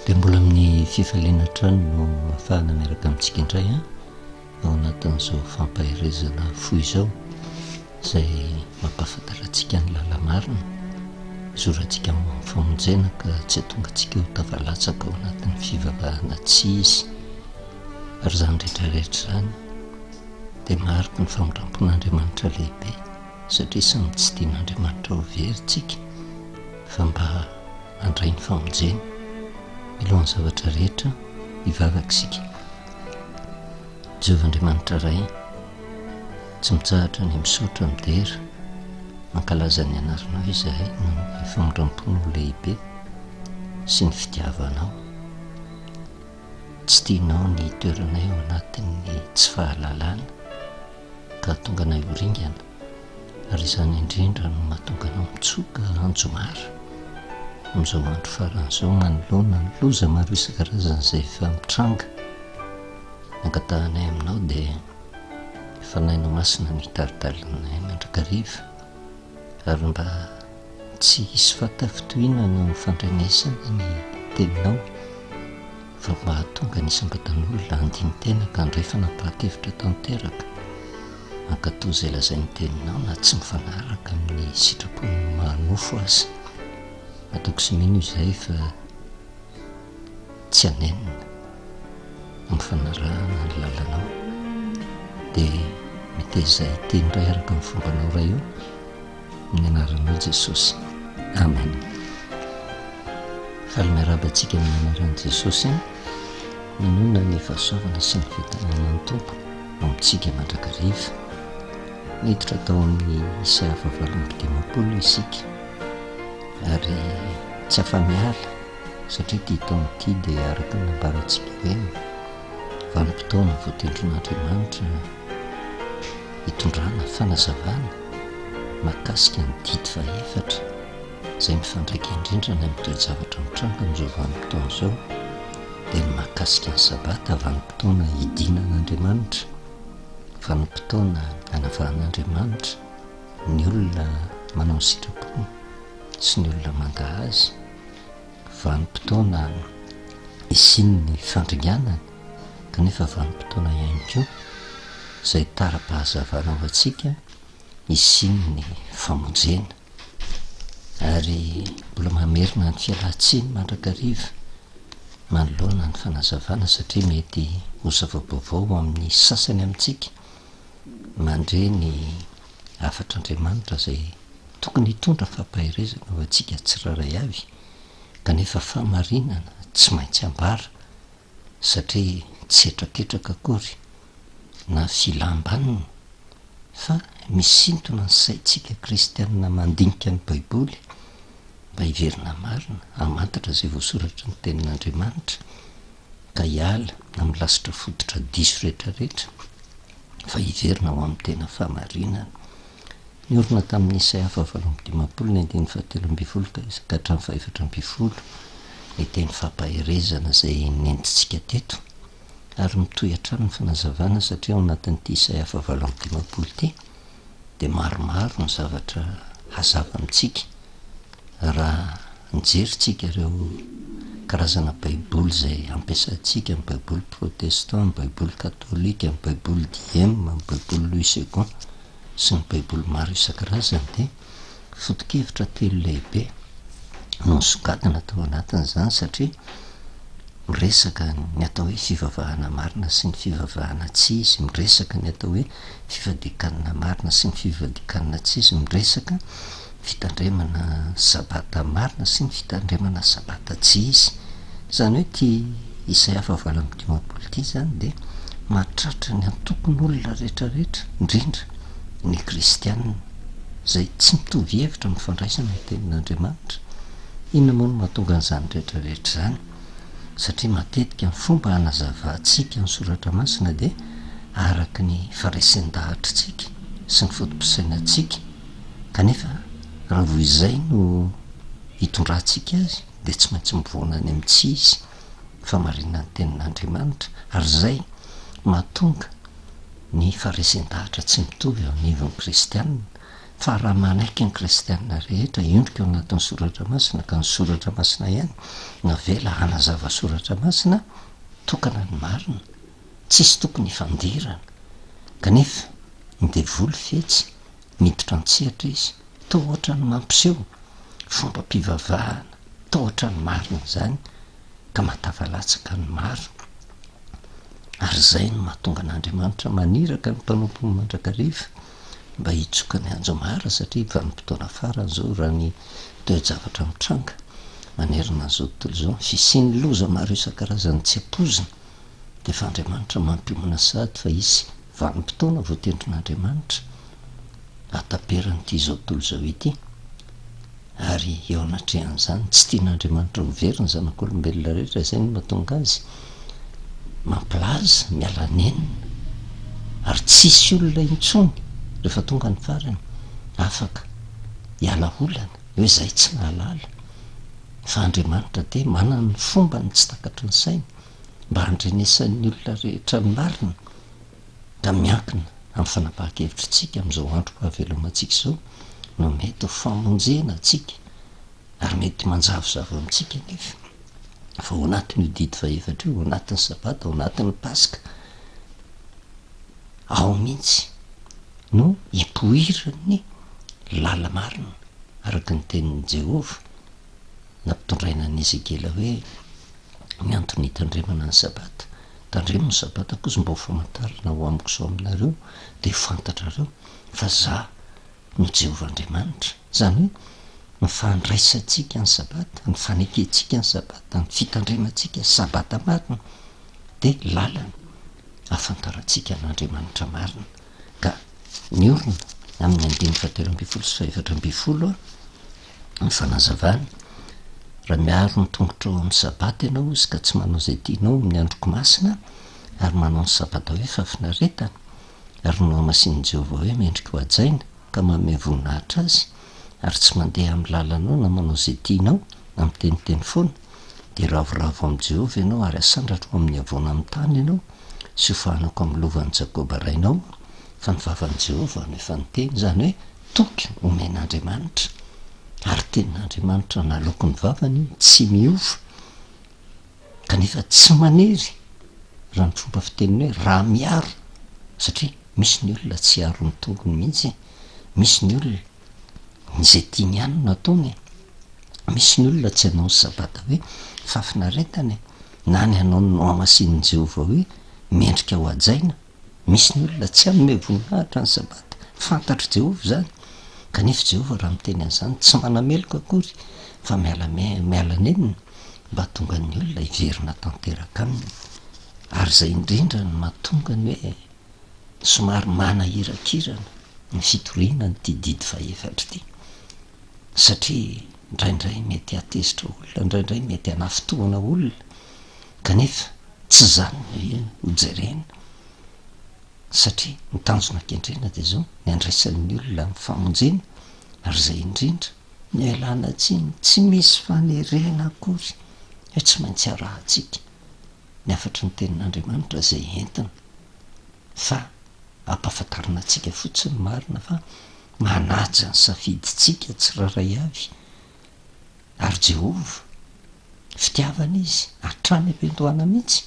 Dia mbola amin'ny fifaliana hatrany no ahafahana miaraka amintsika indray an, ao anatin'izao fampaherezana fohy izao, izay mampahafantatra antsika ny lala-marina, hizorantsika amin'ny famonjena ka tsy hahatonga antsika ho tafalatsaka ao anatin'ny fivavahana tsy izy. Ary izany rehetra rehetra izany dia mariky ny famindram-pon'Andriamanitra lehibe, satria samy tsy tian'Andriamanitra ho very isika fa mba handray ny famonjeny. Milohan'ny zavatra rehetra, hivavaka isika. Jehovah Andriamanitra Ray, tsy mitsahatra ny misaotra, midera, mankalaza ny anaranao izahay noho ny famindram-ponao lehibe sy ny fitiavanao. Tsy tianao ny hitoeranay ao anatin'ny tsy fahalalana ka hahatonga anay ho ringana, ary izany indrindra no mahatonga anao mitsoka anjomara amin'izao andro farany izao manoloana ny loza maro isan-karazany izay efa mitranga. Ny angatahanay aminao dia ny Fanahinao Masina no hitari-dalanay mandrakariva ary mba tsy hisy fahatafintohinana amin'ny fandrenesana ny teninao fa mba hahatonga ny isam-batan'olona handini-tena ka handray fanapahan-kevitra tanteraka hankatò izay lazain'ny teninao na tsy mifanaraka amin'ny sitrapon'ny maha-nofo aza. Matoky sy mino izahay fa tsy hanenina amin'ny fanarahana ny lalanao. Dia meteza hiteny indray araka ny fombanao Ray o. Amin'ny anaranao Jesosy. Amen. Faly miarahaba antsika amin'ny anaran'i Jesosy. Manonona ny fahasoavana sy ny fitanana ny Tompo amintsika mandrakariva. Niditra tao amin'ny Isaia fahavalo amby dimampolo isika ary tsy afa-miala satria ity taona ity dia araka ny nambarantsika hoe vanim-potoana voatendrin'Andriamanitra hitondrana fanazavana mahakasika ny didy fahefatra izay mifandraika indrindra ny amin'ny toe-javatra mitranga amin'izao vanim-potoana izao dia ny mahakasika ny Sabata, vanim-potoana hidinan'Andriamanitra, vanim-potoana hanavahan'Andriamanitra ny olona manao ny sitrapony sy ny olona mandà azy, vanim-potoana hisian'ny fandringanana kanefa vanim-potoana ihany koa izay tara-pahazavana ho antsika hisian'ny famonjena. Ary mbola mamerina ny fialan-tsiny mandrakariva manoloana ny fanazavana satria mety ho zava-baovao amin'ny sasany amintsika mandre ny hafatr'Andriamanitra izay tokony hitondra fampaherezana ho antsika tsirairay avy kanefa fahamarinana tsy maintsy ambara satria tsy hetraketraka akory na filam-baniny fa misintona ny saintsika kristianina mandinika ny Baiboly mba hiverina marina hamantatra izay voasoratry ny Tenin'Andriamanitra ka hiala amin'ny lasitra fototra diso rehetrarehetra fa hiverina ho amin'ny tena fahamarinana. Niorina tamin'ny Isaia fahavalo amby dimampolo ny andininy fahatelo ambin'ny folo ka hatramin'ny fahefatra ambin'ny folo ny teny fampaherezana izay nentintsika teto ary mitohy hatrany ny fanazavana satria ao anatin'ity Isaia fahavalo amby dimampolo ity dia maromaro ny zavatra hazava amintsika raha nijery tsika ireo karazana baiboly izay ampiasaintsika, ny baiboly protestant, ny baiboly katolika, ny baiboly diem, ny baiboly Louis Segond sy ny baiboly maro isan-karazany dia foto-kevitra telo lehibe no nisongadina tao anatin'izany satria miresaka ny atao hoe fivavahana marina sy ny fivavahana tsy izy, miresaka ny atao hoe fifadian-kanina marina sy ny fifadian-kanina tsy izy, miresaka fitandremana sabata marina sy ny fitandremana sabata tsy izy. Izany hoe ity Isaia fahavalo amby dimampolo ity izany dia mahatratra ny antokon'olona rehetrarehetra, indrindra ny kristianina, izay tsy mitovy hevitra amin'ny fandraisana ny tenin'Andriamanitra. Inona moa no mahatonga an'izany rehetrarehetra izany? Satria matetika ny fomba hanazavantsika ny soratra masina dia araka ny faharesen-dahatritsika sy ny foto-pisainantsika, kanefa raha vao izay no hitondrantsika azy dia tsy maintsy mivoana any amin'ny tsy izy ny fahamarinan'ny tenin'Andriamanitra, ary izay mahatonga ny faharesen-dahatra tsy mitovy eo anivon'ny kristianina. Fa raha manaiky ny kristiana rehetra hiondrika ao anatin'ny soratra masina ka ny soratra masina ihany no avela hanazava soratra masina, tokana ny marina, tsisy tokony hifandirana. Kanefa ny devoly fetsy, miditra an-tsehatra izy, toa ohatran'ny mampiseho fombam-pivavahana, toa ohatran'ny marina izany, ka mahatafalatsaka ny maro. Ary izay no mahatonga an'Andriamanitra maniraka ny mpanompony mandrakariva mba hitsoka ny anjomara satria vanim-potoana farany izao raha ny toe-javatra mitranga manerana an'izao tontolo izao, ny fisian'ny loza maro isan-karazany tsy ampoizina dia efa Andriamanitra mampiomana sahady fa hisy vanim-potoana voatendrin'Andriamanitra hahataperan'ity izao tontolo izao ity. Ary eo anatrehan'izany, tsy tian'Andriamanitra ho very ny zanak'olombelona rehetra, izay no mahatonga azy mampilaza, miala nenina, ary tsy hisy olona intsony rehefa tonga ny farany afaka hiala olana hoe izahay tsy nahalala, fa Andriamanitra dia manana ny fombany tsy takatry ny sainy mba handrenesan'ny olona rehetra ny marina. ka miankina amin'ny fanapahan-kevitritsika amin'izao androm-pahavelomantsika izao no mety ho famonjena antsika ary mety manjavozavo amintsika anefa fa ao anatin'io didy fahefatra io, ao anatin'ny sabata, ao anatin'ny paska, ao mihitsy no hipoiran'ny lala-marina araka ny tenin'i Jehovah nampitondraina an'i Ezekiela hoe ny antony hitandremana ny Sabata. Tandremo ny Sabata kosa mba ho famantarana ho amiko sy ho aminareo, dia ho fantatrareo fa Izaho no Jehovah Andriamanitra. Izany hoe, ny fandraisantsika ny Sabata, ny fanekentsika ny Sabata, ny fitandremantsika Sabata marina, dia lalana ahafantarantsika an'Andriamanitra marina. Ka miorina amin'ny andininy fahatelo ambin'ny folo sy fahefatra ambin'ny folo ny fanazavana, Raha miaro ny tongotrao amin'ny Sabata ianao, hozy, ka tsy manao izay tianao amin'ny androko masina, ary manao ny Sabata hoe fahafinaretana, ary nohamasinin'i Jehovah hoe mendrika hohajaina, ka manome voninahitra azy, ary tsy mandeha amin'ny lalanao na manao izay tianao na miteniteny foana, dia ravoravo amin'i Jehovah ianao ary hasandratra ho amin'ny havoana amin'ny tany ianao, sy hofahanako amin'ny lovan'i Jakoba rainao, fa ny vavan'i Jehovah no efa niteny, izany hoe toky omen'Andriamanitra, ary tenin'Andriamanitra naloaky ny vavany io, tsy miova, kanefa tsy manery, raha ny fomba fiteniny hoe raha miaro, satria misy ny olona tsy hiaro ny tongony mihitsy e, misy ny olona izay tiany ihany no ataony e, misy ny olona tsy hanao ny sabata hoe fahafinaretana e, na ny hanao ny nohamasinin'i Jehovah hoe mendrika hohajaina. Misy ny olona tsy hanome voninahitra ny Sabata. Fantatr'i Jehovah izany. Kanefa Jehovah raha miteny an'izany, tsy manameloka akory, fa miala miala nenina mba hahatonga ny olona hiverina tanteraka aminy. Ary izay indrindra no mahatonga ny hoe somary manahirakirana ny fitoriana an'ity didy fahefatra ity. Satria indraindray mety hahatezitra olona, indraindray mety hanafintohina olona, kanefa Tsy izany no hojerena satria ny tanjona kendrena dia izao, ny handraisan'ny olona ny famonjena ary izay indrindra no ialana tsiny, tsy misy fanerena akory hoe tsy maintsy arahantsika ny hafatry ny tenin'Andriamanitra izay entina fa ampahafantarina antsika fotsiny ny marina fa manaja ny safidintsika tsirairay avy Ary Jehovah, fitiavana Izy, hatrany am-piandohana mihitsy,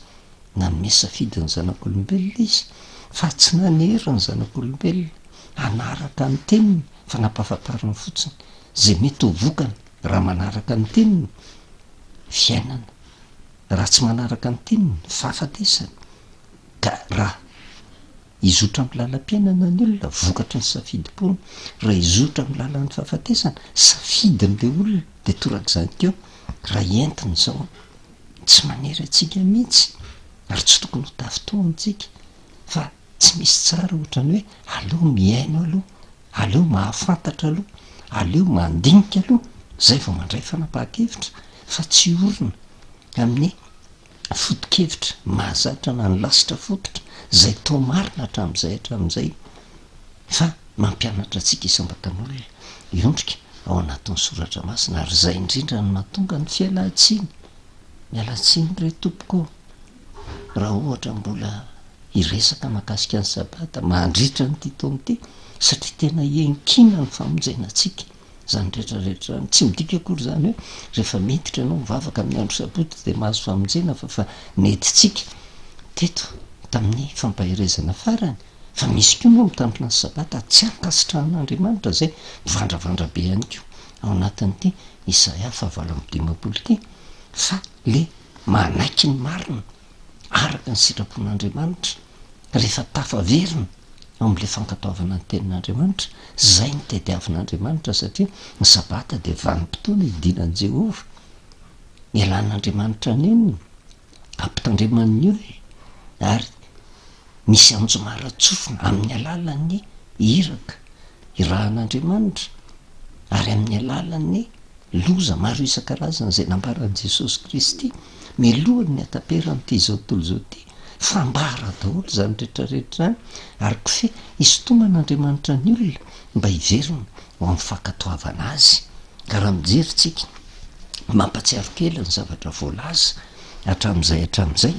nanome safidy ny zanak'olombelona Izy, fa tsy nanery ny zanak'olombelona hanaraka ny teniny, fa nampahafantariny fotsiny izay mety ho vokany raha manaraka ny teniny, fiainana, raha tsy manaraka ny teniny, fahafatesana. Ka raha hizotra amin'ny lalam-piainana ny olona, vokatry ny safidim-pony, raha hizotra amin'ny lalan'ny fahafatesana, safidin'ilay olona, dia torak'izany koa, raha entina izao, tsy manery antsika mihitsy, ary tsy tokony ho tafintohina isika, fa tsy misy tsara ohatran'ny hoe aleo mihaino aloha, aleo mahafantatra aloha, aleo mandinika aloha, izay vao mandray fanapahan-kevitra, fa tsy orina amin'ny foto-kevitra mahazatra na ny lasitra fototra izay toa marina hatramin'izay hatramin'izay fa mampianatra antsika isam-batan'olona hiondrika ao anatin'ny soratra masina ary izay indrindra no mahatonga ny fialan-tsiny. Miala tsiny re tompoko ô! Raha ohatra mbola hiresaka mahakasika ny sabata mandritra an'ity taona ity. satria tena iankinan'ny famonjena antsika izany rehetra rehetra izany. Tsy midika akory izany hoe rehefa miditra ianao mivavaka amin'ny andro sabotsy dia mahazo famonjena fa fa nentintsika teto tamin'ny fampaherezana farany fa misy koa moa mitandrina ny sabata tsy ankasitrahan'Andriamanitra izay mivandravandra be ihany koa ao anatin'ity Isaia fahavalo 58 ity fa le manaiky ny marina araka ny sitrapon'Andriamanitra rehefa tafaverina ao amin'ilay fankatoavana ny tenin'Andriamanitra, izay no tediavin'Andriamanitra satria ny Sabata dia vanim-potoana hidinan'i Jehovah, ialan'Andriamanitra nenina, ampitandremany ny olona, ary misy anjomara-tsofina amin'ny alalan'ny iraka irahan'Andriamanitra ary amin'ny alalan'ny Loza maro isan-karazany izay nambaran'i Jesosy Kristy mialohan'ny hataperan'ity izao tontolo izao ity. Fambara daholo izany rehetra rehetra izany, ary kofehy hisintoman'Andriamanitra ny olona mba hiverina ho amin'ny fankatoavana Azy. Ka raha mijery isika, mampahatsiaro kely ny zavatra voalaza hatramin'izay hatramin'izay,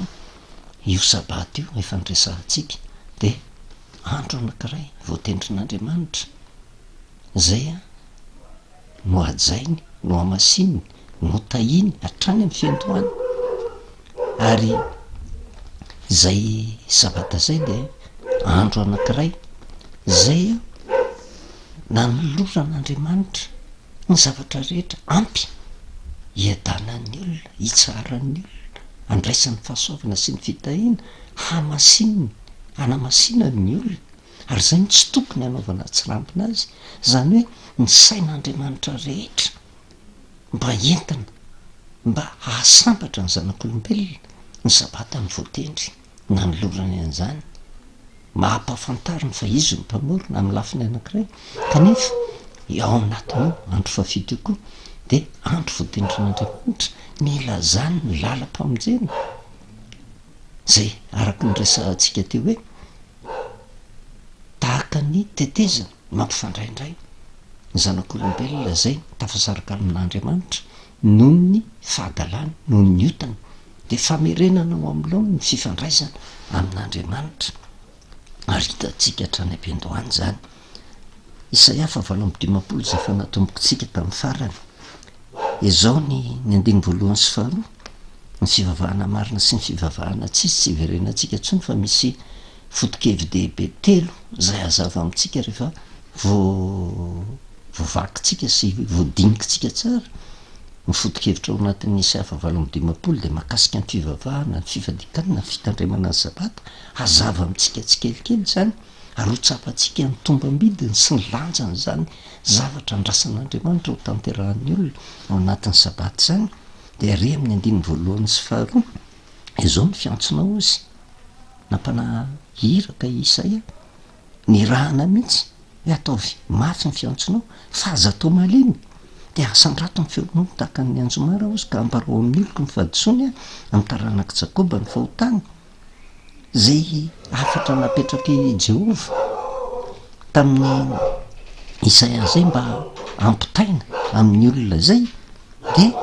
io Sabata io efa niresahantsika dia andro anankiray voatendrin'Andriamanitra izay nohajainy, nohamasininy, notahiny hatrany amin'ny fiandohana. Ary izay Sabata izay dia andro anankiray izay nanoloran'Andriamanitra ny zavatra rehetra ampy hiadanan'ny olona, hitsaharan'ny olona, handraisany fahasoavana sy ny fitahiana, hamasininy, hanamasinany ny olona. Ary izay no tsy tokony hanaovana tsirambina azy, izany hoe ny sain'Andriamanitra rehetra mba entina mba hahasambatra ny zanak'olombelona, ny Sabata no voatendry nanolorany an'izany, mahampahafantariny fa Izy no Mpamorona amin'ny lafiny anankiray, kanefa ao anatin'io andro fahafito io koa dia andro voatendrin'Andriamanitra nilazany ny lalam-pamonjena, izay araka ny resahantsika teo hoe. Tahaka ny tetezana mampifandraindray ny zanak'olombelona izay tafasaraka amin'Andriamanitra noho ny fahadalany, noho ny otany, dia famerenana ho amin'ny laoniny ny fifandraisana amin'Andriamanitra. Ary hitantsika hatrany am-piandohana izany. Isaia faha 58 izay efa natombokitsika tamin'ny farany. Izao ny ny andininy voalohany sy faharoa, ny fivavahana marina sy ny fivavahana tsisy tsy hiverenantsika intsony fa misy foto-kevi-dehibe telo izay hazava amintsika rehefa voavakintsika sy voadinikintsika tsara ny foto-kevitra ao anatin'ny Isaia faha 58 dia mahakasika ny fivavahana, ny fifadian-kanina, ny fitandremana ny sabata, hazava amintsika tsikelikely izany. ary ho tsapantsika ny tombam-bidiny sy ny lanjan'izany zavatra andrasan'Andriamanitra ho tanterahan'ny olona ao anatin'ny Sabata izany, dia ary amin'ny andininy voalohany sy faharoa, izao ny fiantsonao Izy, nampanahy iraka i Isaia, nirahana mihitsy hoe ataovy mafy ny fiantsonao, fa aza atao malemy, dia asandrato ny feonao tahaka ny anjomara hozy ka ambarao amin'ny oloko ny fahadisoany, amin'ny taranak'i Jakoba ny fahotany. Izay hafatra napetrak'i Jehovah tamin'i Isaia izay mba hampitaina amin'ny olona izay, dia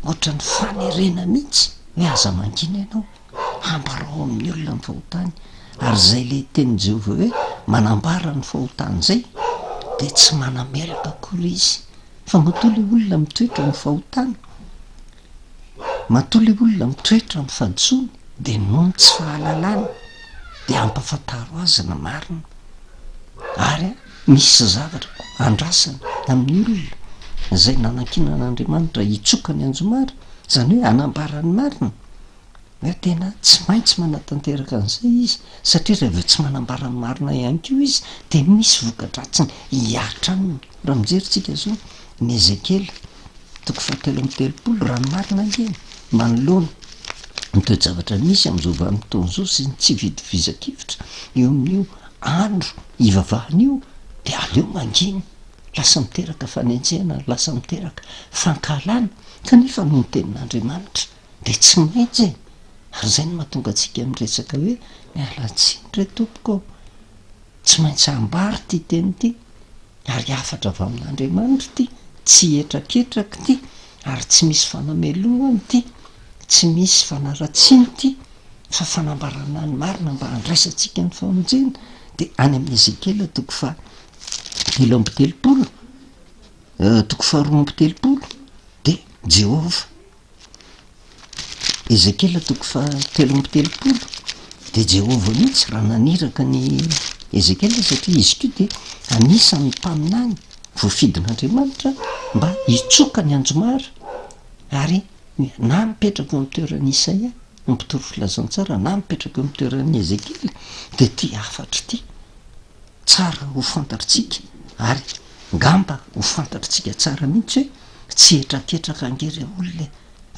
ohatran'ny fanerena mihitsy hoe aza mangina ianao, hambarao amin'ny olona ny fahotany. Ary izay ilay tenin'i Jehovah hoe manambara ny fahotany izay, dia tsy manameloka akory izy, fa matoa ilay olona mitoetra amin'ny fahotany, Matoa ilay olona mitoetra amin'ny fahadisoany dia noho ny tsy fahalalany dia ampahafantaro azy ny marina ary misy zavatra koa andrasana amin'ny olona izay nanankinan'Andriamanitra hitsoka ny anjomara, izany hoe hanambara ny marina, hoe tena tsy maintsy manatanteraka an'izay izy satria raha vao tsy manambara ny marina ihany koa izy dia misy voka-dratsiny hihatra aminy. Raha mijery tsika izao ny Ezekiela Toko fahatelo 33, Raha ny marina ange, manoloana ny toe-javatra misy amin'izao vanim-potoana izao sy ny tsy fitovizan-kevitra eo amin'io andro ivavahana io dia aleo mangina. Lasa miteraka fanenjehana, lasa miteraka fankahalana, kanefa noho ny tenin'Andriamanitra dia tsy maintsy e! Ary izay no mahatonga antsika miresaka hoe miala tsiny re tompoko ô! Tsy maintsy ambara ity teny ity. Ary hafatra avy amin'Andriamanitra ity, tsy hetraketraka ity, ary tsy misy fanamelohana ity, tsy misy fanaratsiana ity, fa fanambarana ny marina mba handraisantsika ny famonjena, dia any amin'ny Ezekiela toko faha. 33, toko faharoa amby telopolo dia Jehovah. Ezekiela toko fahatelo amby telopolo dia Jehovah mihitsy raha naniraka an'i Ezekiela satria izy koa dia anisan'ny mpaminany voafidin'Andriamanitra mba hitsoka ny anjomara ary na mipetraka eo amin'ny toeran'i Isaia ny mpitory filazantsara na mipetraka eo amin'ny toeran'i Ezekiela dia ity hafatra ity tsara ho fantatritsika ary ngamba ho fantatritsika tsara mihitsy hoe tsy hetraketraka ange re olona e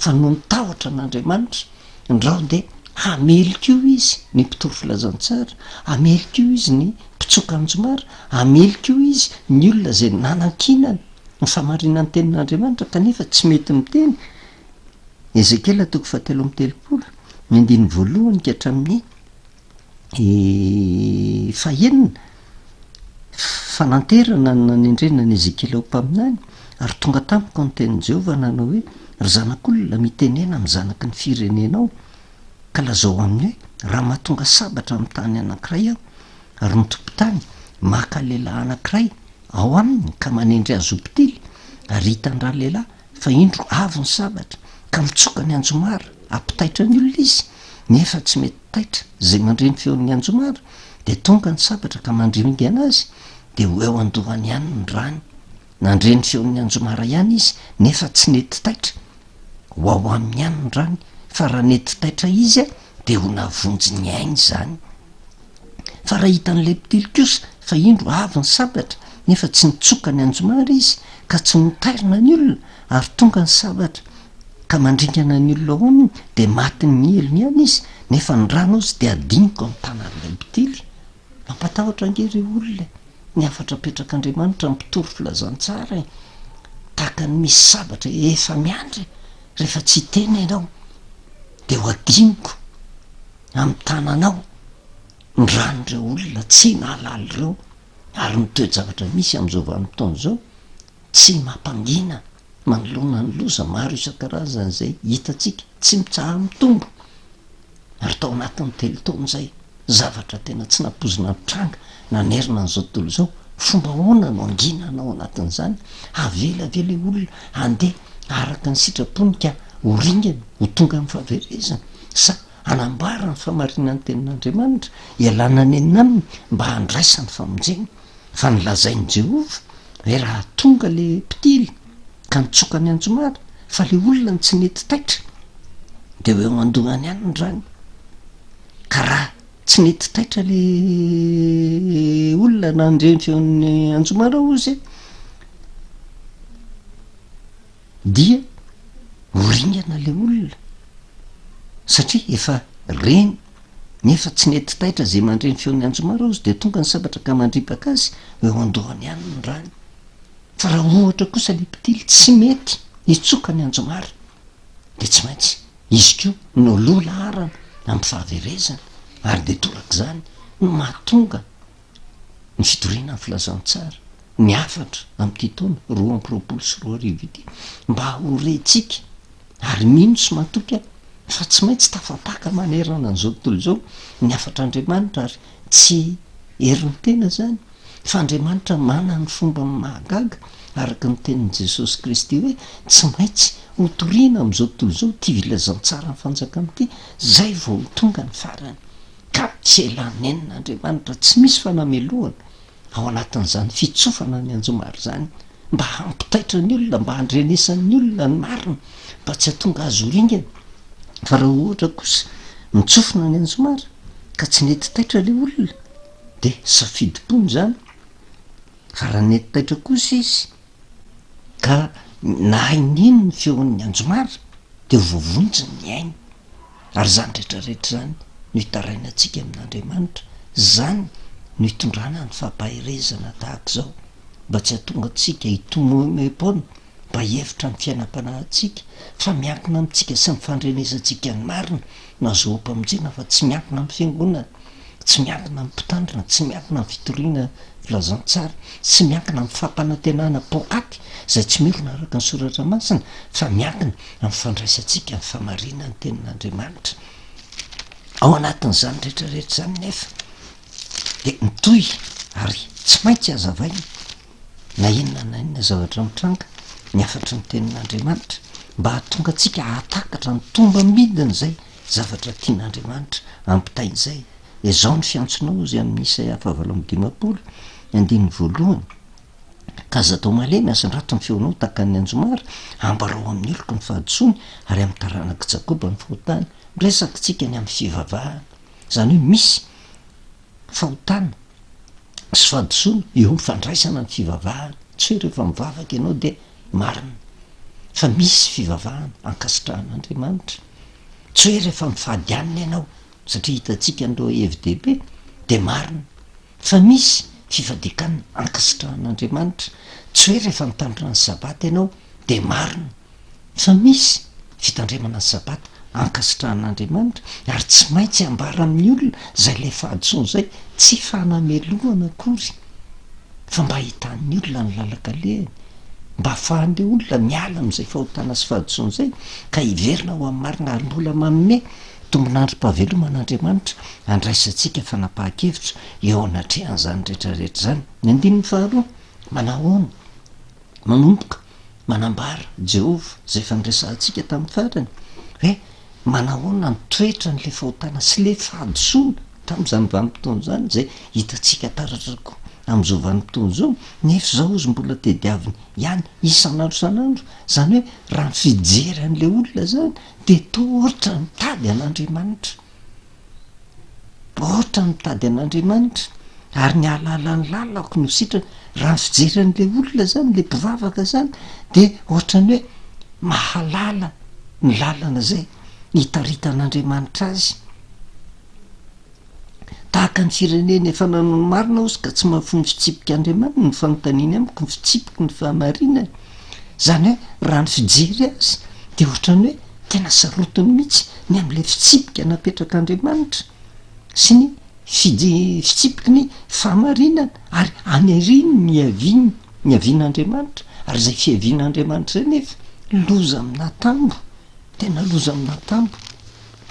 fa noho ny tahotra an'Andriamanitra ndrao dia hamely koa izy ny mpitory filazantsara, hamely koa izy ny mpitsoka anjomara, hamely koa izy ny olona izay nanankinany ny fahamarinan'ny tenin'Andriamanitra kanefa tsy mety miteny. Ezekiela toko fahatelo amby telopolo, ny andininy voalohany ka hatramin'ny Fahenina, fananterana ny nanendrena an'i Ezekiela ho mpaminany, ary tonga tamiko ny tenin'i Jehovah nanao hoe, Ry zanak'olona, mitenena amin'ny zanaky ny firenenao, ka lazao aminy hoe, Raha mahatonga sabatra amin'ny tany anankiray aho, ary ny tompon-tany maka lehilahy anankiray ao aminy ka manendry azy ho mpitily, ary hitan-dralehilahy Fa indro avy ny sabatra, ka mitsoka ny anjomara, hampitaitra ny olona izy, nefa tsy mety taitra, izay mandre ny feon'ny anjomara, dia tonga ny sabatra ka mandringana azy, dia ho eo an-dohany ihany ny rany. Nandre ny feon'ny anjomara ihany izy, nefa tsy nety taitra, ho ao aminy ihany ny rany, fa raha nety taitra izy, dia ho nahavonjy ny ainy izany. Fa raha hitan'ilay mpitily kosa fa indro avy ny sabatra, nefa tsy nitsoka ny anjomara izy, ka tsy notairina ny olona, ary tonga ny sabatra ka mandringana ny olona ao aminy, dia matin'ny helony ihany izy, nefa ny rano ozy dia adinoko amin'ny tanan'ilay mpitily. Mampatahotra ange ireo olona e! Ny hafatra apetrak'Andriamanitra mpitory filazantsara e! Tahaka ny misy sabatra efa miandry e! Rehefa tsy hiteny ianao dia ho adinoko. amin'ny tananao ny ran'ireo olona tsy nahalala ireo ary ny toe-javatra misy amin'izao vanim-potoana izao tsy mampangina manoloana ny loza maro isan-karazany izay hitantsika tsy mitsaha-mitombo ary tao anatin'ny telo taona izay zavatra tena tsy nampoizina nitranga nanerana an'izao tontolo izao, fomba ahoana no hanginana ao anatin'izany? Havela ve ilay olona handeha araka ny sitrapony ka ho ringana, ho tonga amin'ny fahaverezana sa hanambara ny fahamarinan'ny tenin'Andriamanitra, hialana nenina aminy mba handraisany famonjena? Fa ny lazain'i Jehovah hoe raha tonga ilay mpitily ka nitsoka ny anjomara fa ilay olona no tsy nety taitra dia ho eo an-dohany ihany ny rany. Ka raha tsy nety taitra le olona nandre ny feon'ny anjomara hozy dia ho ringana le olona satria efa reny nefa tsy nety taitra zay mandre ny feon'ny anjomara hozy dia tonga ny sabatra ka mandripaka azy ho eo an-dohany ihany ny rany. Fa raha ohatra kosa le mpitily tsy mety hitsoka ny anjomara dia tsy maintsy Izy koa no loha laharana amin'ny fahaverezana ary dia torak'izany no mahatonga ny fitoriana ny filazantsara, ny hafatra amin'ity taona 2022 ity mba ho rentsika ary mino sy matoky aho fa tsy maintsy tafapaka manerana an'izao tontolo izao ny hafatr'Andriamanitra ary tsy herin'ny tena izany Fa Andriamanitra manana ny fombany mahagaga, araka ny tenin'i Jesosy Kristy hoe, Tsy maintsy hotorina amin'izao tontolo izao ity filazantsaran'ny fanjakana ity, izay vao ho tonga ny farany. Ka tsy ela-nenina Andriamanitra, tsy misy fanamelohana ao anatin'izany fitsofana ny anjomara izany, mba hampitaitra ny olona, mba handrenesan'ny olona ny marina, mba tsy hahatonga azy ho ringana. Fa raha ohatra kosa mitsofina ny anjomara, ka tsy nety taitra ilay olona, Dia safidim-pony izany, fa raha nety taitra kosa izy ka nahay nino ny feon'ny anjomara dia ho voavonjy ny ainy. Ary izany rehetra rehetra izany no itarainantsika amin'Andriamanitra, izany no itondrana ny fampaherezana tahaka izao, mba tsy hahatonga antsika hitomoemoem-poana, mba hihevitra ny fiainam-panahintsika fa miankina amintsika sy ny fandrenesantsika ny marina no ahazoam-pamonjena fa tsy miankina amin'ny fiangonana. Tsy miankina amin'ny mpitandrina, tsy miankina amin'ny fitoriana filazantsara, tsy miankina amin'ny fampanantenana poakaty izay tsy miorina araka ny soratra masina fa miankina amin'ny fandraisantsika ny fahamarinan'ny tenin'Andriamanitra. Ao anatin'izany rehetra rehetra izany nefa dia mitohy ary tsy maintsy hazavaina. na inona na inona zavatra mitranga, ny hafatry ny Tenin'Andriamanitra, mba hahatonga antsika hahatakatra ny tombam-bidin'izay zavatra tian'Andriamanitra ampitaina izay. Izao ny fiantsonao, hozy amin'ny Isaia faha-58, ny andininy voalohany, Ka aza atao malemy, asandrato ny feonao tahaka ny anjomara, ambarao amin'ny oloko ny fahadisoany, ary amin'ny taranak'i Jakoba ny fahotany. Miresaka isika ny amin'ny fivavahana, izany hoe misy fahotana sy fahadisoana eo amin'ny fandraisana ny fivavahana. Tsy hoe rehefa mivavaka ianao dia marina, fa misy fivavahana ankasitrahan'Andriamanitra. Tsy hoe rehefa mifady hanina ianao, satria hitantsika an'ireo hevi-dehibe, dia marina. Fa misy fifadian-kanina ankasitrahan'Andriamanitra. Tsy hoe rehefa mitandrina ny Sabata ianao dia marina. Fa misy fitandremana ny Sabata ankasitrahan'Andriamanitra, ary tsy maintsy ambara amin'ny olona izay ilay fahadisoana izay, tsy fanamelohana akory, fa mba hahitan'ny olona ny lalan-kalehany, mba hahafahan'ilay olona miala amin'izay fahotana sy fahadisoana izay, ka hiverina ho amin'ny marina ary mbola manome Tombon'androm-pahavelomana Andriamanitra handraisantsika fanapahan-kevitra eo anatrehan'izany rehetra rehetra izany. Ny andininy faharoa, Manahoana? Manomboka manambara Jehovah, izay efa niresahantsika tamin'ny farany, hoe manahoana ny toetran'ilay fahotana sy ilay fahadisoana tamin'izany vanim-potoana izany, izay hitantsika taratra koa amin'izao vanim-potoana izao, nefa izao izy mbola tediaviny ihany isan'andro isan'andro. Izany hoe raha ny fijery an'ilay olona izany Dia toa ohatra mitady an'Andriamanitra. Ohatra mitady an'Andriamanitra, ary ny hahalala ny lalako no sitrany. Raha ny fijery an'ilay olona izany, ilay mpivavaka izany, dia ohatran'ny hoe mahalala ny lalana izay hitaritan'Andriamanitra azy. Tahaka ny firenena efa nanao ny marina ozy ka tsy mahafoy ny fitsipik'Andriamaniny ny fanontaniany amiko ny fitsipiky ny fahamarinany. Izany hoe raha ny fijery azy dia ohatran'ny hoe tena sarotiny mihitsy ny amin'ilay fitsipika napetrak'Andriamanitra sy ny fije- fitsipiky ny fahamarinana ary any aoriany ny niaviany, niavian'Andriamanitra ary izay fiavian'Andriamanitra izay nefa loza amin'atambo. Tena loza amin'atambo.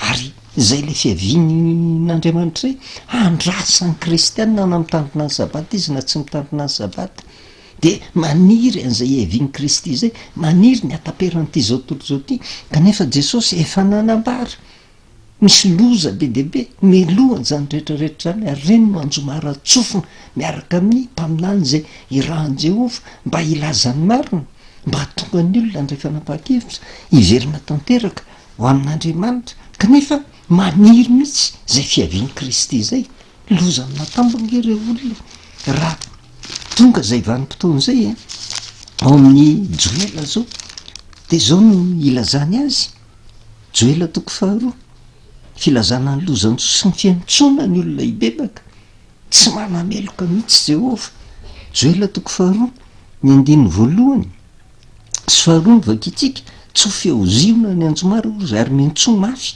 Ary izay ilay fiavian'Andriamanitra izay, andrasan'ny kristiana na mitandrina ny sabata izy na tsy mitandrina ny sabata. Dia maniry an'izay hiavian'i Kristy izay, maniry ny hataperan'ity izao tontolo izao ity, kanefa Jesosy efa nanambara, misy loza be dia be mialohan'izany rehetra rehetra izany, ary ireny no anjomara-tsofina miaraka amin'ny mpaminany izay irahan'i Jehovah mba hilaza ny marina. Mba hahatonga ny olona handray fanapahan-kevitra hiverina tanteraka ho amin'Andriamanitra, kanefa maniry mihitsy izay fiavian'i Kristy izay. Loza amin'atambo ange ireo olona raha tonga izay vanim-potoana izay e! Ao amin'ny Joela izao dia izao no ilazany azy, Joela toko faharoa, filazana ny lozan-jo sy ny fiantsoana ny olona hibebaka. Tsy manameloka mihitsy Jehovah. Joela toko faharoa, ny andininy voalohany sy faharoa no vakintsika, Tsofy eo Ziona ny anjomara, hoy izy, ary miantsoa mafy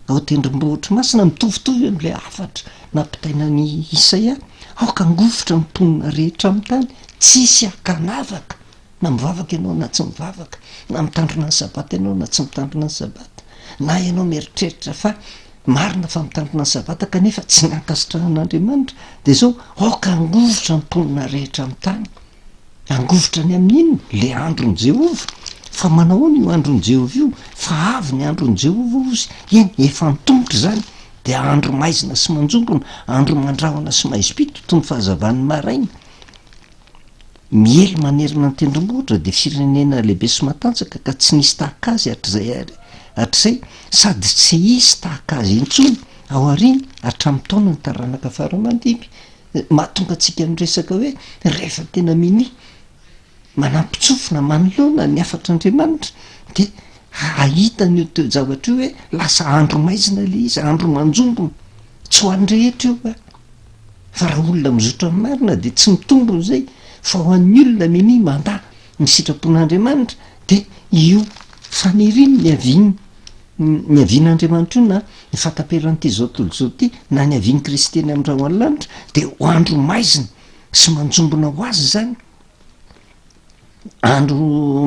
ao an-tendrombohitry masina, mitovitovy amin'ilay hafatra nampitaina an'i Isaia, Aoka hangovitra ny mponina rehetra amin'ny tany, tsy hisy ankanavaka. Na mivavaka ianao na tsy mivavaka, na mitandrina ny sabata ianao na tsy mitandrina ny sabata, na ianao mieritreritra fa marina fa mitandrina ny sabata kanefa tsy ny ankasitrahan'Andriamanitra, dia izao, aoka hangovitra ny mponina rehetra amin'ny tany. Hangovitra ny amin'ny inona? Ilay andron'i Jehovah. Fa manahoana io andron'i Jehovah io? Fa avy ny andron'i Jehovah, hozy. Eny, efa antomotra izany. Dia andro maizina sy manjombona, andro mandrahona sy maizim-pito, toy ny fahazavan'ny maraina. Miely manerana ny tendrombohitra dia firenena lehibe sy matanjaka ka tsy nisy tahaka azy hatrizay ary hatrizay sady tsy hisy tahaka azy intsony ao aoriana hatramin'ny taonan'ny taranaka fara aman-dimby. Mahatonga antsika miresaka hoe rehefa tena minia manampin-tsofina manoloana ny hafatr'Andriamanitra dia hahita an'io toe-javatra io hoe lasa andro maizina ilay izy, andro manjombona. Tsy ho an'ny rehetra io ka. Fa raha olona mizotra amin'ny marina dia tsy mitombina izay, fa ho an'ny olona minia mandà ny sitrapon'Andriamanitra dia io faniriany niaviany niavian'Andriamanitra io na ny fahataperan'ity izao tontolo izao ity na niavian'i Kristy eny amin'ny rahon'ny lanitra dia ho andro maizina sy manjombona ho azy izany. Andro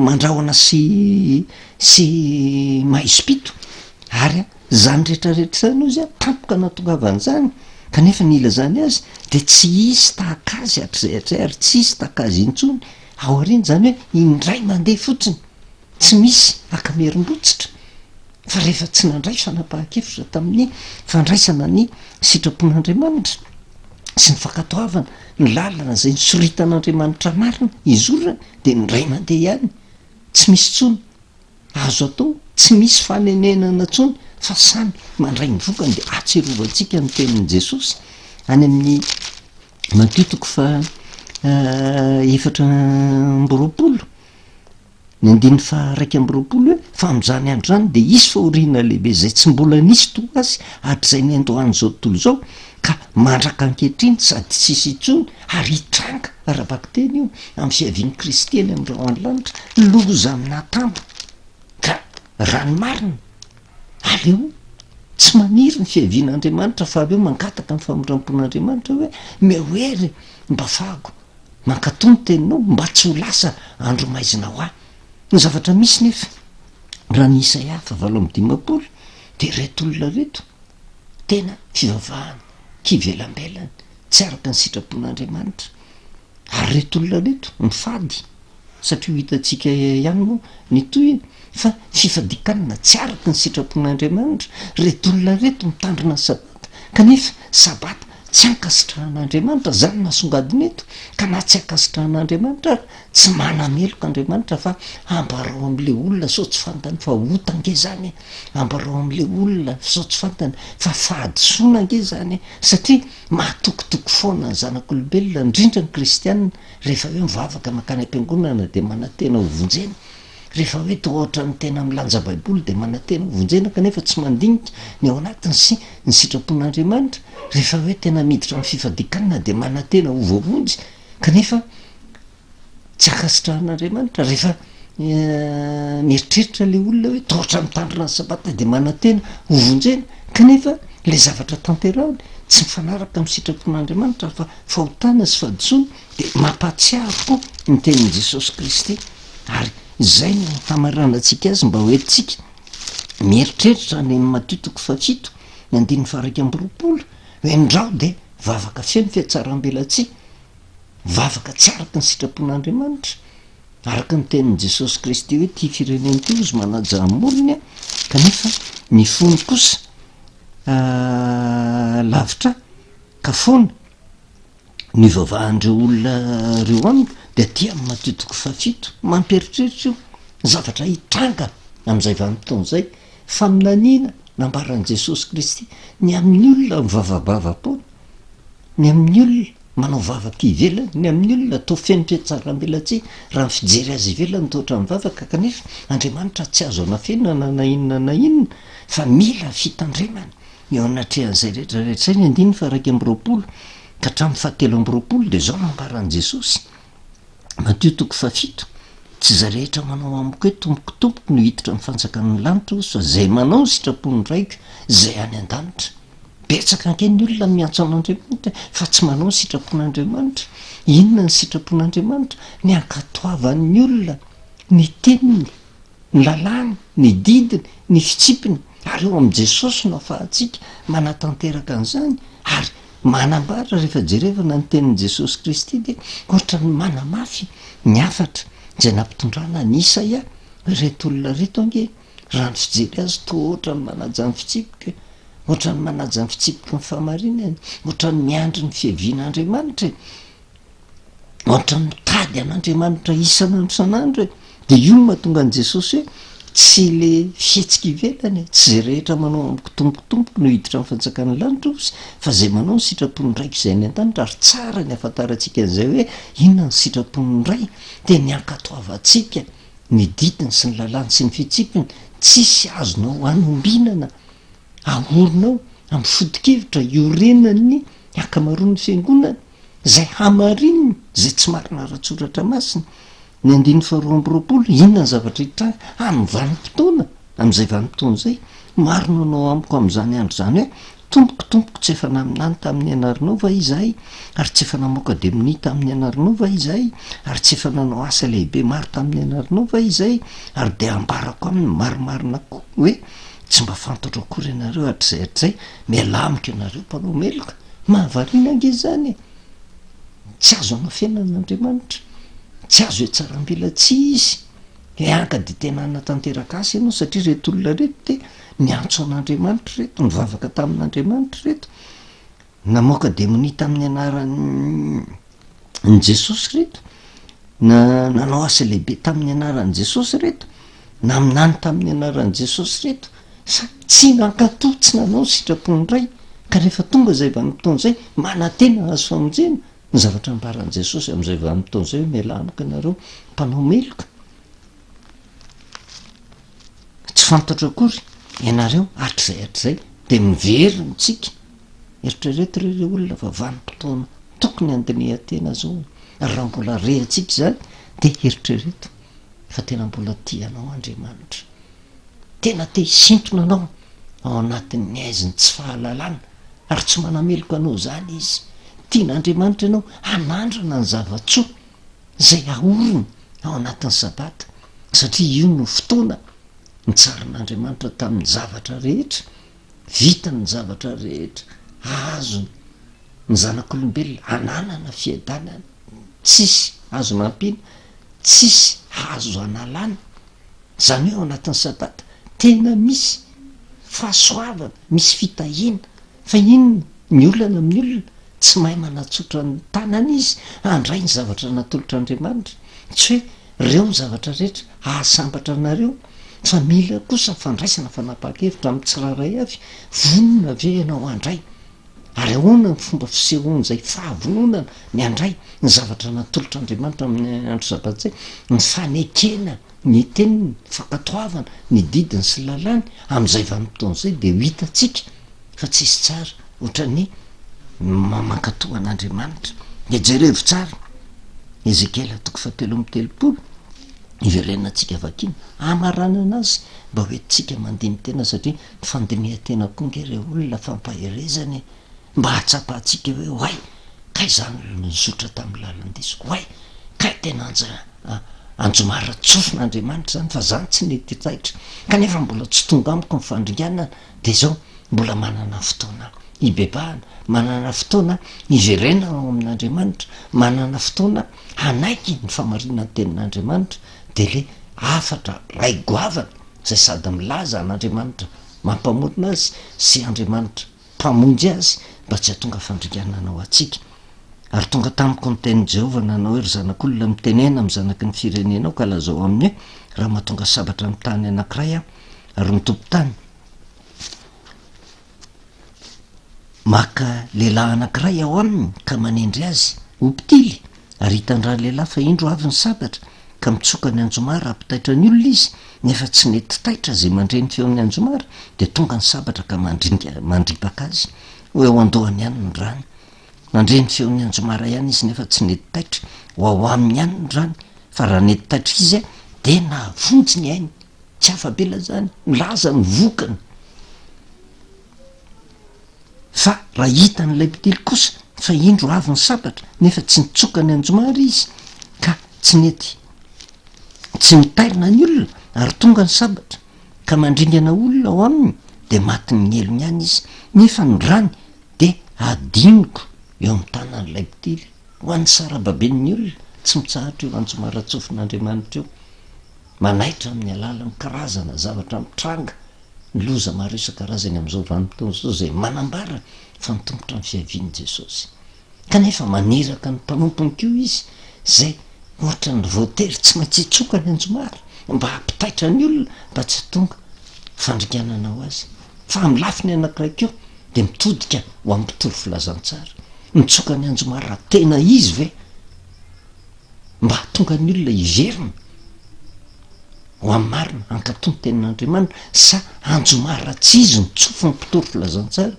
mandrahona sy sy maizim-pito ary zany rehetra rehetra zany ozy a tampoka nahatongavan'izany kanefa ny ilazany azy. dia tsy hisy tahaka azy hatrizay hatrizay ary tsy hisy tahaka azy intsony aoriana, izany hoe indray mandeha fotsiny, tsy misy akamerim-botsitra, fa rehefa tsy nandray fanapahan-kevitra tamin'ny fandraisana ny sitrapon'Andriamanitra sy ny fankatoavana ny lalana izay nosoritan'Andriamanitra marina hizorana dia indray mandeha ihany, tsy misy intsony. Azo atao, tsy misy fanenenana intsony fa samy mandray ny vokany dia ahatsiarovantsika ny tenin'i Jesosy any amin'ny Matio toko faha 24, ny andininy faha 21 hoe fa amin'izany andro izany dia hisy fahoriana lehibe izay tsy mbola nisy toa azy hatrizay niandohan'izao tontolo izao ka mandraka ankehitriny sady tsy hisy intsony ary hitranga ara-bakiteny io amin'ny fiavian'i Kristy eny amin'ny rahon'ny lanitra, loza amin'atambo. Ka raha ny marina, aleo tsy maniry ny fiavian'Andriamanitra fa aleo mangataka ny famindram-pon'Andriamanitra hoe meo hery mba afahako mankatò ny teninao mba tsy ho lasa andro maizina ho ahy. Ny zavatra misy nefa, raha ny Isaia faha 58 dia ireto olona ireto tena fivavahana kivelambelany tsy araka ny sitrapon'Andriamanitra. Ary ireto olona ireto mifady, satria ho hitantsika ihany moa ny tohiny, fa fifadian-kanina tsy araka ny sitrapon'Andriamanitra, ireto olona ireto mitandrina ny sabata, kanefa sabata tsy ankasitrahan'Andriamanitra, izany no asongadina eto, ka na tsy ankasitrahan'Andriamanitra ary, tsy manameloka Andriamanitra fa ambarao amin'ilay olona sao tsy fantany fa ota ange izany e, ambarao amin'ilay olona sao tsy fantany fa fahadisoana ange izany e, satria Mahatokitoky foana ny zanak'olombelona, indrindra ny kristiana, rehefa hoe mivavaka mankany am-piangonana dia manantena ho vonjena. Rehefa hoe toa ohatran'ny tena milanja baiboly dia manantena ho vonjena kanefa tsy mandinika ny ao anatiny sy ny sitrapon'Andriamanitra. Rehefa hoe tena miditra amin'ny fifadian-kanina dia manantena ho voavonjy kanefa Tsy ankasitrahan'Andriamanitra rehefa mieritreritra ilay olona hoe tahotra mitandrina ny sabata dia manantena ho vonjena kanefa ilay zavatra tanterahiny tsy mifanaraka amin'ny sitrapon'Andriamanitra fa fahotana sy fahadisoana dia mampahatsiaro koa ny tenin'i Jesosy Kristy ary izay no hamaranantsika azy mba ho entintsika mieritreritra any amin'ny Matio toko fahafito ny andininy faha 21 hoe ndrao dia vavaka feno fihatsarambelatsihy Vavaka tsy araka ny sitrapon'Andriamanitra, araka ny tenin'i Jesosy Kristy hoe ity firenena ity hozy manaja ny molony kanefa ny fony kosa lavitra ahy ka foana ny ivavahan'ireo olona ireo amiko dia aty amin'ny Matio toko fahafito. Mampieritreritra io zavatra hitranga amin'izay vanim-potoana izay, faminaniana nambaran'i Jesosy Kristy ny amin'ny olona mivavabava-poana, ny amin'ny olona Manao vavaka ivelany, ny amin'ny olona toa feno fihatsarambelatsihy raha ny fijery azy ivelany toa ohatran'ny vavaka kanefa Andriamanitra tsy azo anafenana na inona na inona fa mila fitandremana eo anatrehan'izay rehetra rehetra izay. Ny andininy faha 21 ka hatramin'ny faha 23 dia izao no ambaran'i Jesosy, Matio toko fahafito, Tsy izay rehetra manao amiko hoe Tompoko, Tompoko no hiditra amin'ny fanjakan'ny lanitra hozy fa izay manao ny sitrapon'ny Raiko izay any an-danitra. Betsaka ange ny olona miantso an'Andriamanitra fa tsy manao ny sitrapon'Andriamanitra. Inona ny sitrapon'Andriamanitra? Ny hankatoavan'ny olona ny teniny, ny lalàny, ny didiny, ny fitsipiny. Ary eo amin'i Jesosy no ahafahantsika manatanteraka an'izany ary manambara rehefa jerevana ny tenin'i Jesosy Kristy dia ohatran'ny manamafy ny hafatra izay nampitondrana an'i Isaia. Ireto olona ireto ange Raha ny fijery azy toa ohatran'ny manaja ny fitsipika, ohatran'ny manaja ny fitsipiky ny fahamarinana, ohatran'ny miandry ny fiavian'Andriamanitra e! Ohatran'ny mitady an'Andriamanitra isan'andro isan'andro e! Dia io no mahatonga an'i Jesosy hoe tsy le fihetsika ivelany e, tsy izay rehetra manao amiko Tompoko Tompoko no hiditra amin'ny fanjakan'ny lanitra hozy fa izay manao ny sitrapon'ny Raiko izay any an-danitra ary tsara ny ahafantarantsika an'izay hoe inona ny sitrapon'ny Ray dia ny hankatoavantsika ny didiny sy ny lalàny sy ny fitsipiny, tsisy azonao anombinana ahorina ao amin'ny foto-kevitra iorenan'ny ankamaroan'ny fiangonana, izay hamarininy izay tsy marina ara-tsoratra masina. Ny andininy faharoa amby roapolo, inona ny zavatra hitranga amin'ny vanim-potoana, amin'izay vanim-potoana izay? Maro no hanao amiko amin'izany andro izany hoe, Tompoko, Tompoko, tsy efa naminany tamin'ny anaranao va izahay? Ary tsy efa namoaka demonia tamin'ny anaranao va izahay? Ary tsy efa nanao asa lehibe maro tamin'ny anaranao va izahay? Ary dia hambarako aminy marimarina koa hoe, Tsy mba fantatro akory ianareo hatrizay hatrizay, mialà amiko ianareo mpanao meloka. Mahavariana ange izany e! Tsy azo anafenana Andriamanitra, tsy azo ihatsaram-belatsihy Izy. Hoe anka dia tena hanatanteraka asa ianao satria ireto olona ireto dia niantso an'Andriamanitra ireto, nivavaka tamin'Andriamanitra ireto, namoaka demonia tamin'ny anaran'i Jesosy ireto, na nanao asa lehibe tamin'ny anaran'i Jesosy ireto, naminany tamin'ny anaran'i Jesosy ireto, fa tsy nankatò, tsy nanao ny sitrapon'ny Ray, ka rehefa tonga izay vanim-potoana izay, manantena hahazo famonjena, ny zavatra ambaran'i Jesosy amin'izay vanim-potoana izay hoe mialà amiko ianareo mpanao meloka. Tsy fantatro akory ianareo hatrizay hatrizay, dia miverina isika. Eritrereto re ry olona fa vanim-potoana tokony handinihan-tena izao e. Ary raha mbola re antsika izany dia eritrereto fa tena mbola tia anao Andriamanitra. Tena te hisintona anao ao anatin'ny haizin'ny tsy fahalalana ary tsy manameloka anao izany Izy. Tian'Andriamanitra ianao hanandrana ny zava-tsoa izay ahoriny ao anatin'ny Sabata satria io no fotoana nitsaran'Andriamanitra tamin'ny zavatra rehetra. Vitany ny zavatra rehetra azony ny zanak'olombelona ananana fiadanana, tsisy azo nampiana, tsisy azo analana, zany hoe ao anatin'ny sabata tena misy fahasoavana, misy fitahiana, fa inona ny olana amin'ny olona? Tsy mahay manatsotra ny tanany izy handray ny zavatra natolotr'Andriamanitra, tsy hoe reo ny zavatra rehetra hahasambatra anareo fa mila kosa fandraisana fanapahan-kevitra amin'ny tsirairay avy, vonona ve ianao handray? Ary ahoana ny fomba fisehoan'izay fahavononana ny handray ny zavatra natolotr'Andriamanitra amin'ny andro sabata izay? Ny fanekena ny teniny, ny fankatoavana ny didiny sy lalàny amin'izay vanim-potoana izay dia ho hitantsika fa tsisy tsara ohatran'ny mankatò an'Andriamanitra. Dia jerevo tsara Ezekiela toko fahatelo amby telopolo, iverenantsika vakiana, hamaranana azy mba ho entintsika mandini-tena satria ny fandinihan-tena koa nge re olona fampaherezana e, mba hahatsapantsika hoe oay, kay zany nizotra tamin'ny lalan-diso, oay, kay tena anja anjomara tsofina Andriamanitra zany fa zany tsy nety taitra, kanefa mbola tsy tonga amiko ny fandringanana, dia izao mbola manana fotoana hibebahana, manana fotoana hiverenana ao amin'Andriamanitra, manana fotoana hanaiky ny famarinan'ny tenin'Andriamanitra, dia le hafatra ray goavana izay sady milaza an'Andriamanitra mampamorona azy sy Andriamanitra mpamonjy azy mba tsy hahatonga fandringanana ho antsika. Ary tonga tamiko ny tenin'i Jehovah nanao hoe, Ry zanak'olona, mitenena amin'ny zanaky ny firenenao ka lazao aminy hoe, Raha mahatonga sabatra amin'ny tany anankiray aho, ary ny tompon-tany maka lehilahy anankiray ao aminy ka manendry azy ho mpitily, ary hitan-dralehilahy fa indro avy ny sabatra, ka mitsoka ny anjomara hampitaitra ny olona izy, nefa tsy nety taitra izay mandre ny feon'ny anjomara, dia tonga ny sabatra ka mandringa mandripaka azy ho eo an-dohany ihany ny rany. Nandre ny feon'ny anjomara ihany izy nefa tsy nety taitra, ho ao aminy ihany ny rany, fa raha nety taitra izy dia nahavonjy ny ainy. Tsy afa-bela izany, milaza ny vokany. Fa raha hitan'ilay mpitily kosa fa indro avy ny sabatra nefa tsy nitsoka ny anjomara izy ka tsy nety tsy nitairina ny olona ary tonga ny sabatra ka mandringana olona ao aminy dia matin'ny helony ihany izy nefa ny rany dia adinoko eo amin'ny tanan'ilay mpitily ho an'ny sarababen'ny olona tsy mitsahatra io anjomara-tsofin'Andriamanitra io. Manaitra amin'ny alalan'ny karazana zavatra mitranga ny loza maro isan-karazany amin'izao vanim-potoana izao izay manambara fa mitomotra ny fiavian'i Jesosy. Kanefa maniraka ny mpanompony koa izy izay ohatran'ny voatery tsy maintsy hitsoka ny anjomara mba hampitaitra ny olona mba tsy hahatonga fandringanana ho azy. Fa amin'ny lafiny anankiray koa dia mitodika ho amin'ny mpitory filazantsara. Mitsoka ny anjomara raha tena izy ve? Mba hahatonga ny olona hiverina ho amin'ny marina, hankatò ny tenin'Andriamanitra, sa anjomara tsy izy ny tsofin'ny mpitory filazantsara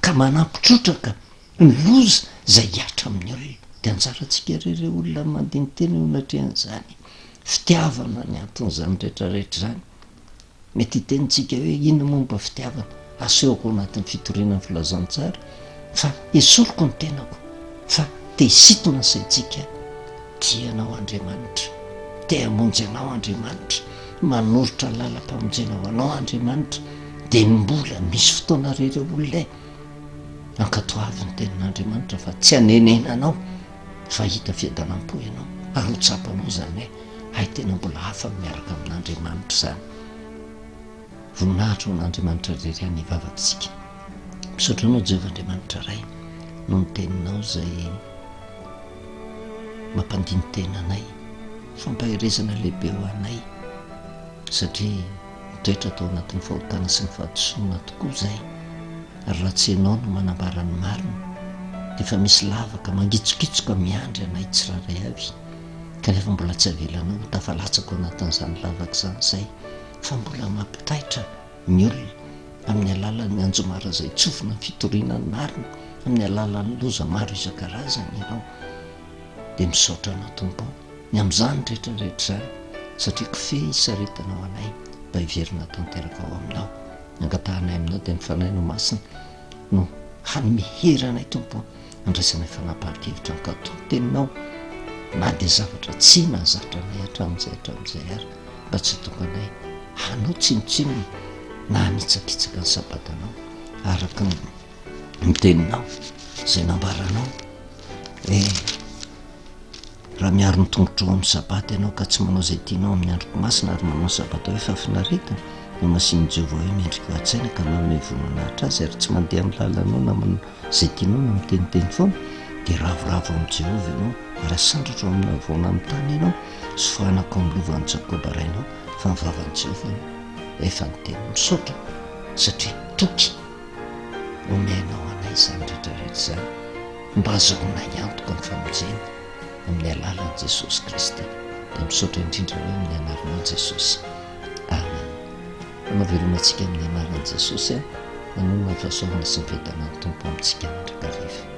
ka manampy trotraka ny loza izay hihatra amin'ny olona. Dia anjarantsika re ireo olona mandini-tena eo anatrehan'izany fitiavana ny anton'izany rehetrarehetra izany. Mety hiteny tsika hoe inona moa mba fitiavana asehoko ao anatin'ny fitoriana ny filazantsara fa esoriko ny tenako fa te hisintona ny saintsika tia anao Andriamanitra, te hamonjy anao Andriamanitra, manoritra lalam-pamonjena ho anao Andriamanitra dia ny mbola misy fotoana re ireo olona e! Ankatoavy ny tenin'Andriamanitra fa tsy hanenenanao fa hahita fiadanam-po ianao ary ho tsapanao izany hoe hay tena mbola hafa ny miaraka amin'Andriamanitra izany. Voninahitra ho an'Andriamanitra irery ihany hivavaka isika. Misaotra anao Jehovah Andriamanitra Ray noho ny teninao izay mampandini-tena anay, fampaherezana lehibe ho anay satria nitoetra tao anatin'ny fahotana sy ny fahadisoana tokoa izay ary raha tsy ianao no manambara ny marina dia efa misy lavaka mangitsokitsoka miandry anay tsirairay avy kanefa mbola tsy avelanao ho tafalatsaka ao anatin'izany lavaka izany izay fa mbola mampitaitra ny olona amin'ny alalan'ny anjomara izay tsofina ny fitoriana ny marina amin'ny alalan'ny loza maro isan-karazany ianao dia misaotra anao Tompo ny amin'izany rehetra rehetra izany satria kofehy isaretanao anay mba hiverina tanteraka ao aminao. Ny angatahanay aminao dia ny Fanahinao Masina no hanome hery anay Tompo handraisanay fanapahan-kevitra hankatò ny teninao na dia zavatra tsy nahazatra anay hatramin'izay hatramin'izay ary mba tsy hahatonga anay hanao tsinontsinona na hanitsakitsaka ny sabatanao araka ny teninao izay nambaranao hoe Raha miaro ny tongotrao amin'ny Sabata ianao ka tsy manao izay tianao amin'ny androko masina ary manao ny Sabata hoe fahafinaretana, no nasian'i Jehovah hoe mendrika ho hajaina ka manome voninahitra azy ary tsy mandeha amin'ny lalanao na manao izay tianao na miteniteny foana, dia ravoravo amin'i Jehovah ianao ary asandratra ao amin'ny havoana amin'ny tany ianao sy foanako amin'ny lovan'i Jakoba rainao, fa ny vavan'i Jehovah no efa niteny. Misaotra satria toky omenao anay izany rehetra rehetra izany mba hazahoanay antoka ny famonjena amin'ny alalan'i Jesosy Kristy. Dia misaotra indrindra hoe amin'ny anaranao Jesosy. Amen. Manao veloma antsika amin'ny anaran'i Jesosy a, manonona ny fahasoavana sy ny fiadanan'ny Tompo amintsika mandrakariva.